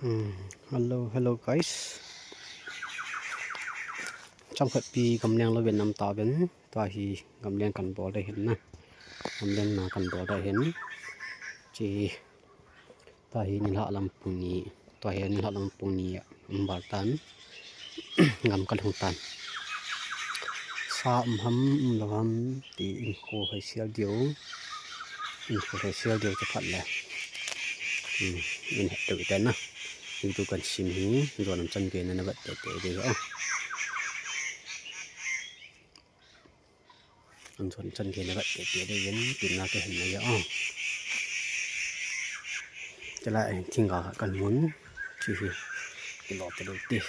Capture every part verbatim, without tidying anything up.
Hmm, hello, hello guys. Chomkhat pi gamleng lou ven nam ta ven. Tua hi gamleng kan bol ding ahin na. Gamleng na kan bol ding ahin. Chi tua hi nilhah lam pung ni. Tua hi nilhah lam pung ni a um bal tan. Gam ka lhung tan. Sa um ham, um lou ham, ti in ko hai sial diu. In ko hai sial diu chu phat le. Hmm, in het diu ite na. Video kan sim hi, jon nam chan gei na na vet te te diu. An jon chan gei na vet te te diu, tin na ka hin na ya. Te la, eh, thing ga kan mun. Chi hi. Ki lo te lo ti.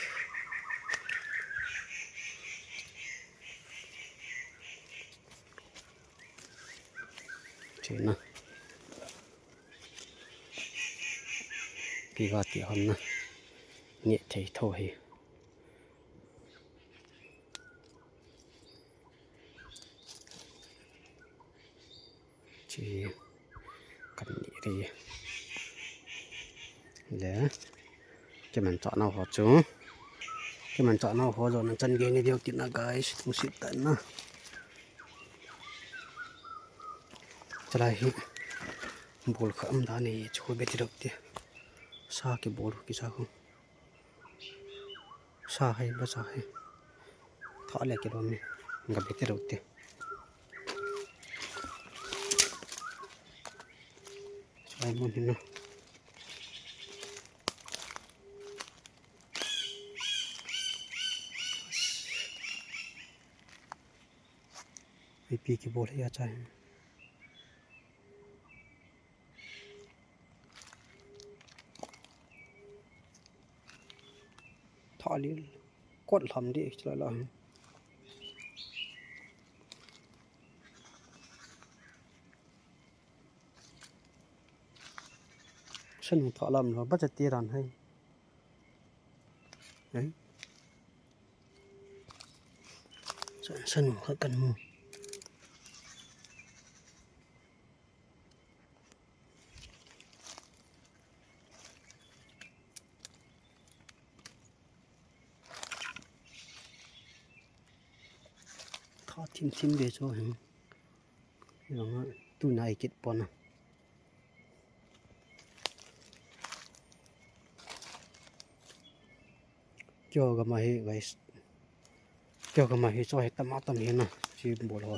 Chena. Pi va ti hon na. Nge thei tho hi. Chi kan ni ri. Le. Kimanchah nau ho chu. Kimanchah nau ho jon nam chan gei ni diu tin na guys, lungset tah in na. Chalai hi. Bol kha um dan ni chu beti dok ti. Sa kibol kisa khu. Sa hai ba sa hai. Tha le kilom ni. Ga beti dok ti. Chalai mun hin na. Ipi kibol hi acha hin. Tha lil. Kot lham di chalai la hin. Sa nung tha lam lo, ba cha ti ran hai. Hai. Sa, sa nung kha kan mu. Tha thim thim ve chu hin. Langa tu nai kit pon a. Kio gama hi guys. Kio gama hi chu hi tam a tam hi na. Chi bol ho.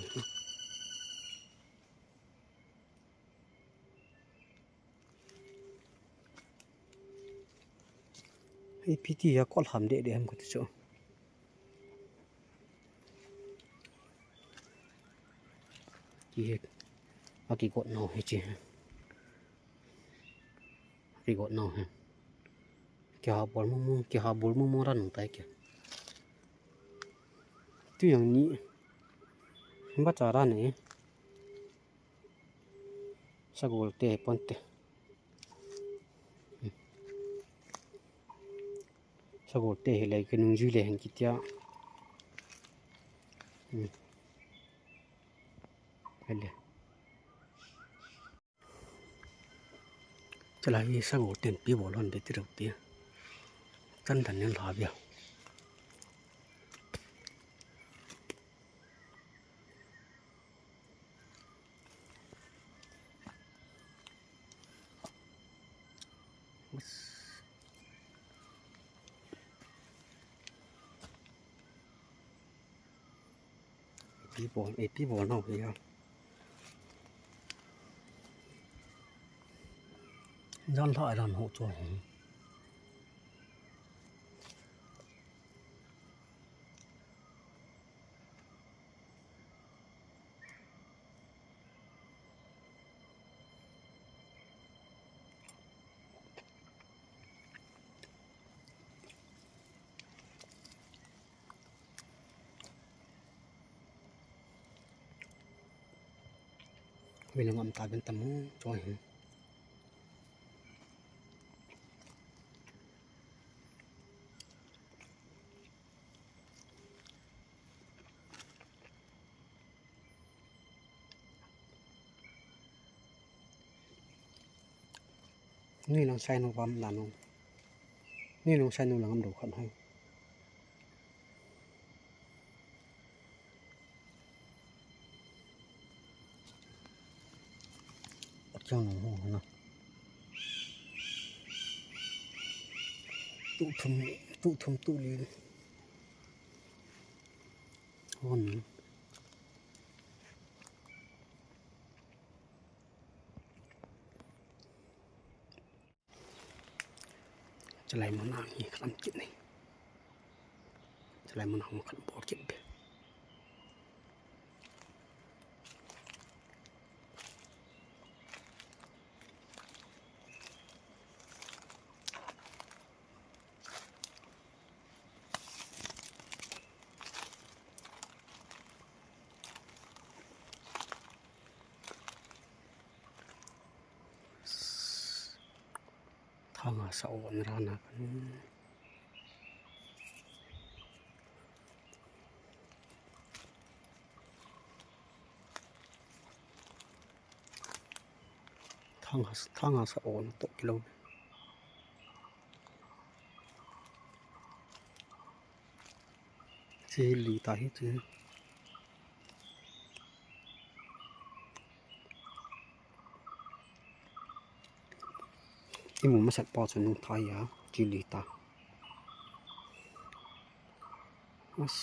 Ipi ti a kol ham de de ham kati chu. Ki he. A kigot nau hi chi. Kigot nau hi. Kiha bol mong mong, kiha bol mong mong ran tai ki. Tu yang ni. Ba cha ran ni. Sagol te pon te. Sagol te hi lei ka nung jui le hen kitia. Hmm. Hele. Chalai hi sagol ten pi bol hon be ti rau ti. Chan dan nen la bia. Ipi bol, ipi bol nau hi a. Jan lha ran ho chu. Hoilang um ta ben tam mo, choi hi. Nui lang sai no pam la no. Ni nung sa nung lang am do khat hai. Chang nung ho na. Tu thum, tu thum, tu li. Hon. Chalai mun a hi khat am kit ni. Chalai mun a hung khat bol kit be. Thanga sa on rana kan. Thanga, thanga sa on to kilo. Chi li ta hi chi. Imu masat pa chu nung thai a, chi li ta. As.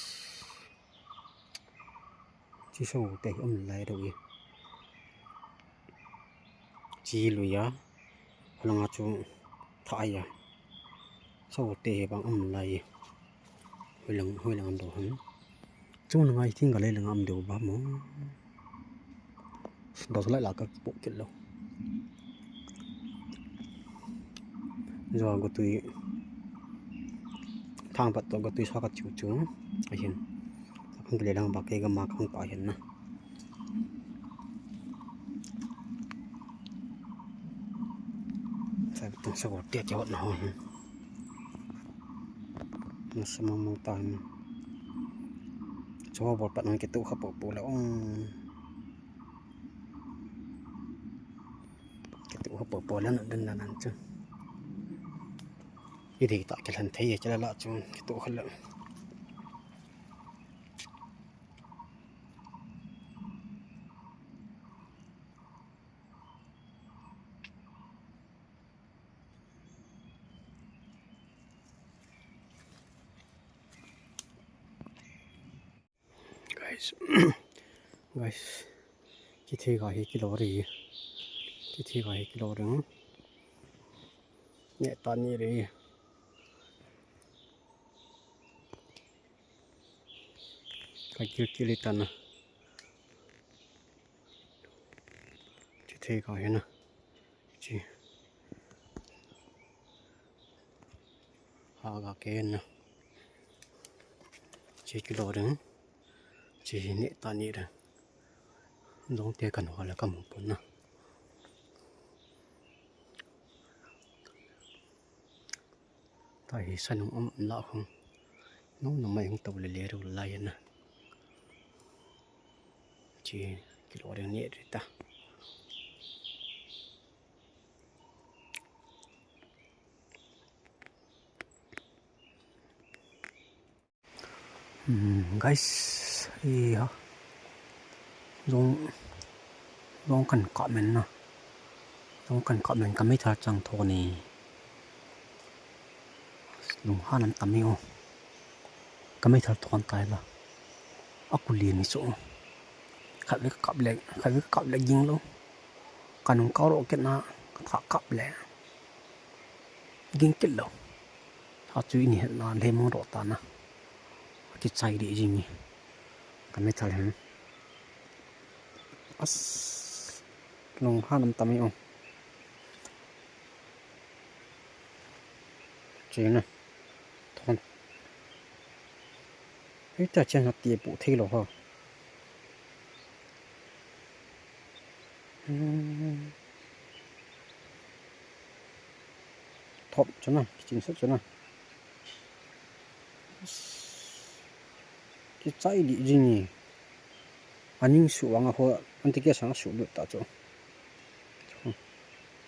Chi so te um lai do i. Chi lu ya. Halanga chu thai a. So te bang um lai. Hoilang, hoilang do han. Chung ngai thing ga le lang am do ba mo. Dos lai la ka pu kit lo. Zo go tui. Thang pat to go tui sa ka chu chu. Ahin. Khang le lang ba ke ga ma khang pa hin na. Sa tang sa go te ke hot na ho. Na sa ma mo ta hin. Cho bol pat na ke tu kha po po la ong. Ke tu ho po po la na den na nan chu. I dei ta ke lhan thei ye chala la chu ke tu kha la. Guys, guys, kithei ga hi kilo ri, kithei ga hi kilo ri, ne ta ni ri, ka kil kil ta na, kithei ga hi na. Chi. Ha ga ke na. Chi kilo ring. Chi ne ta ni ring. Dong te kan ho la ka mu pon na. Ta hi sa nung um la khong. Nung nung mai hung to le le ru lai na. Chi kilo ring ne ri ta. Hmm, guys, i ha. Zong, zong kan kap men na. Zong kan kap men ka meithal chang tho ni. Lunghan am tam hi o. Ka meithal thon tai la. A kuli ni chu. Khat ve ka kap le, khat ve ka kap le ging lo. Ka nung ka ro ke na, ka tha kap le. Ging kit lo. Tha chu i ni het na le mong ro ta na. Ki chai di jing ni. Ka meithal hin. As. Lunghan am tam hi o. Chi na. Thon. Hei ta chen na ti pu thei lo ha. Hmm. Thop chu na, kichin sa chu na. Ki chai di jing ni. Aning su wang a ho, an ti ke sang su lut ta chu.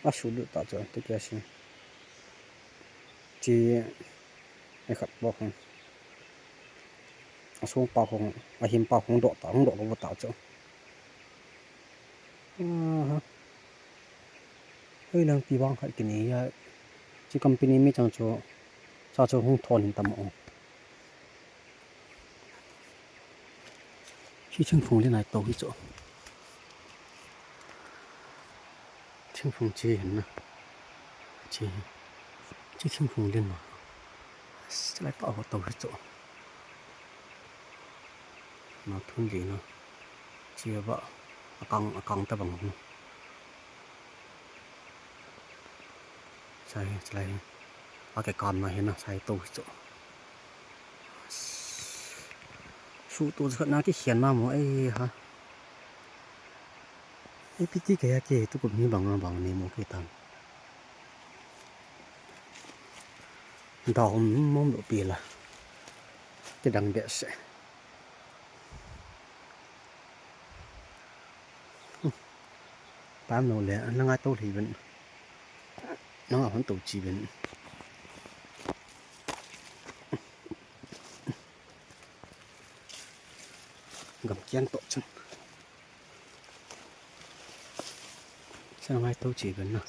A su lut ta chu, an ti ke sang. Chi, e khat bou hung. Asung pa hung, ahim pa hung doh ta, hung doh lou ta chu. Aha. Hoi lang ti vang khat kini ya. Chi company mi chang chu, cha chu hung thon hin tam o. Chi thingphung len nai to hi chu. Thingphung chi hin na. Chi, chi thingphung len ma. Lai pa ho to hi chu. Na thun di na. Chi ba akang, akang ta bang hu. Sai, sai. Ake kam na hi na, sai to hi chu. Su to khat na ki hian na mo, ei ha. Ei piti ke ya ke, tu ko mi bang bang ni mo ke tan. Da hom mom lo pi la. Ke dang be se. Pam lo le, na nga to thei ben. Na nga hon to chi ben. Gam kian to chun. Sa ngai to chi ben na.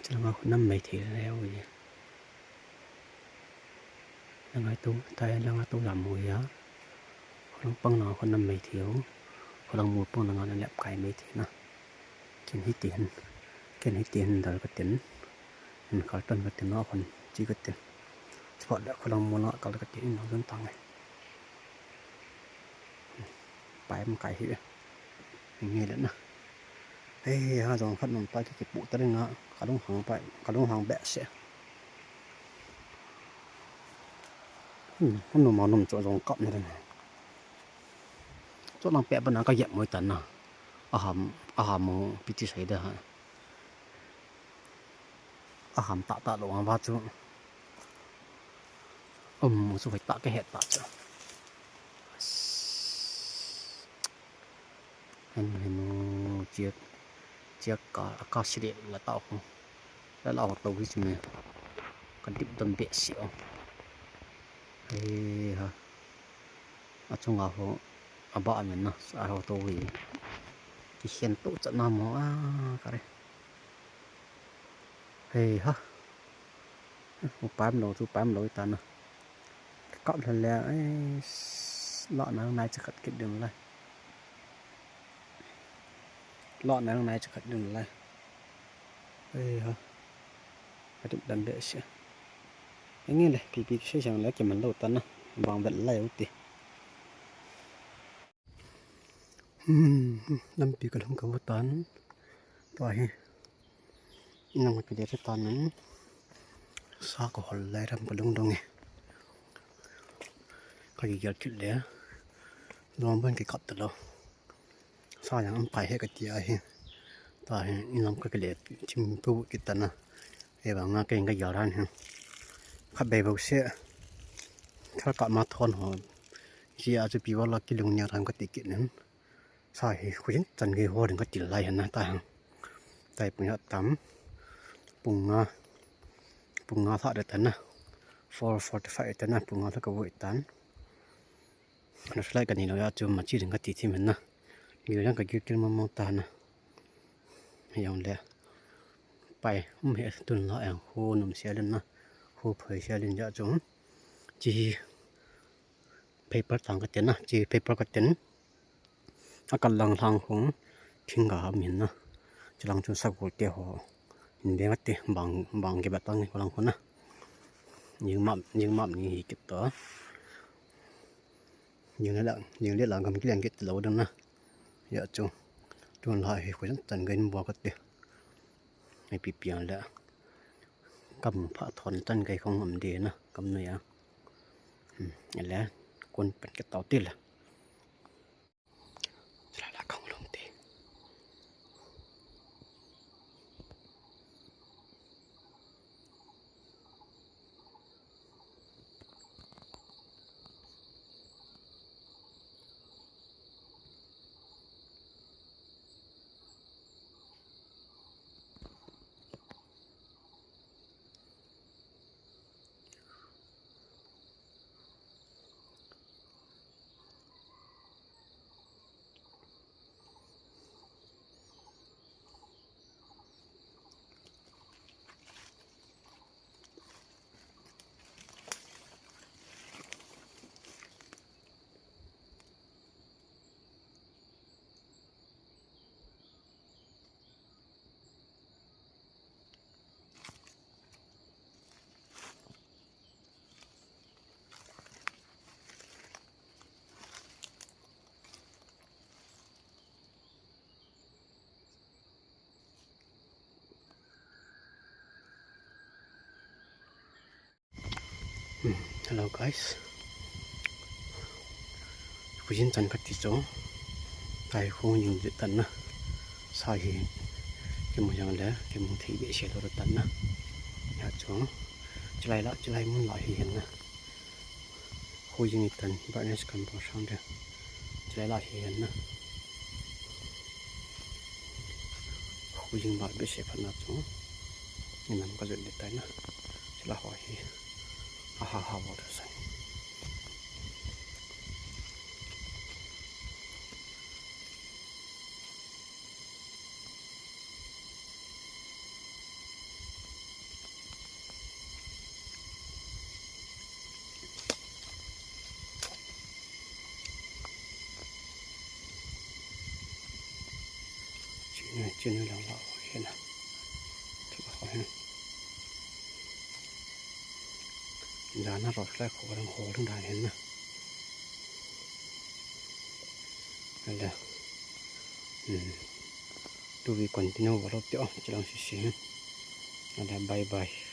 Sa ngai nam mai thei le ui. Langa tu, tai langa tu lam mu ya. Kholang pang langa khon nam mai thei o. Kholang mu pang langa na lep kai mai thei na. Ken hi ti hin. Ken hi ti hin dal ka tin. Hin khal ton ka tin na khon chi ka tin. Chaphat da kholang mu langa kal ka tin in zon tang e. Pai am kai hi. Nge le na. Hei, ha jong khat nom ta ki kipu ta ring a, ka lunghang pa, ka lunghang behseh. Hmm, ka nom a nom chu jong kap na ring. Chu lang peh bana ka yep moi tan na. Aham, aham mo piti sai da ha. Aham ta ta lo ang va chu. Um, mo chu hoi ta ka het ta chu. Henu, henu, chia, chia ka, ka sile la ta ho. La la ho to hi sime. Ka dip dam behseh o. Hei ha. Achunga ho, aba amen na, sa ho to hi. Ki hian to chat na mo a, ka re. Hei ha. U pam lo, chu pam lo ta na. Kap le le, eh, la na nai cha khat kit ding lai. La na nai cha khat ding lai. Hei ha. Ka dip dam behseh. Enge le, pi pi kisei sang le, kiman lo ta na. Bang vel lai u ti. Hmm, lampi ka lhung ka vo tan. Tua hi. Nang ka kile tan. Sa ka hol lai ram ka lung dong e. Ka ki gel kit le. Lom ban ki kap ta lo. Sa yang am pai he ka ti a hi. Tua hi, in lam ka kile chim pu ki ta na. E ba nga ka in ka gel ran hi. Kha bei bau se. Thal ka ma thon ho. Ji a chu pi wala ki lung nia ran ka ti kit nen. Sa hi khu jin chan gei ho ring ka til lai han na ta hang. Tai pung ya tam. Pung nga. Pung nga sa de tan na. Four forty-five tan na. Pung nga sa ka voi tan. Na slai ka ni lo ya chu ma chi ring ka ti thi men na. Gei jang ka gei kil ma mo ta na. Yong le. Pai, um he tun la yang khu num sia len na. Khu phoi sia len ya chu. Chi paper tang ka ten na. Chi paper ka ten. A kal lang lang hung thing ga ham hin na. Chilang chun sagol te ho. Hin deng ate bang, bang ke batang ko lang ko na. Jing map, jing map ni hi kit to. Jing le la, jing le la gam ki leng kit lo dang na. Ya chu. Tun la hi ko chan chan gain bo ka te. Ai pi piang le. Kam pha thon chan gai khong am de na. Kam na ya. Hmm, le. Kun pen ke tau ti la. Sila la khong lung te. Hmm, hello guys. Khojin chan khat ti chu. Tua hi khojin di tan na. Sa hi. Kimu jong le, kimu thei behseh lou tan na. Hia chu. Chulai la, chulai mun la hi hin na. Khojin i tan, brightness kan bol sang de. Chulai la hi hin na. Khojin bol behseh phat na chu. Inam ka jot di tai na. Chulai ho hi. Aha, ha, water sign. Chini, chini lang la ho hin na. Thila ho hin. Jana ro lai kho lang ho lang dan hin na. Ala. Hmm. Tu vi continue va lo te o, chilang sisi hin. Ala, bye bye.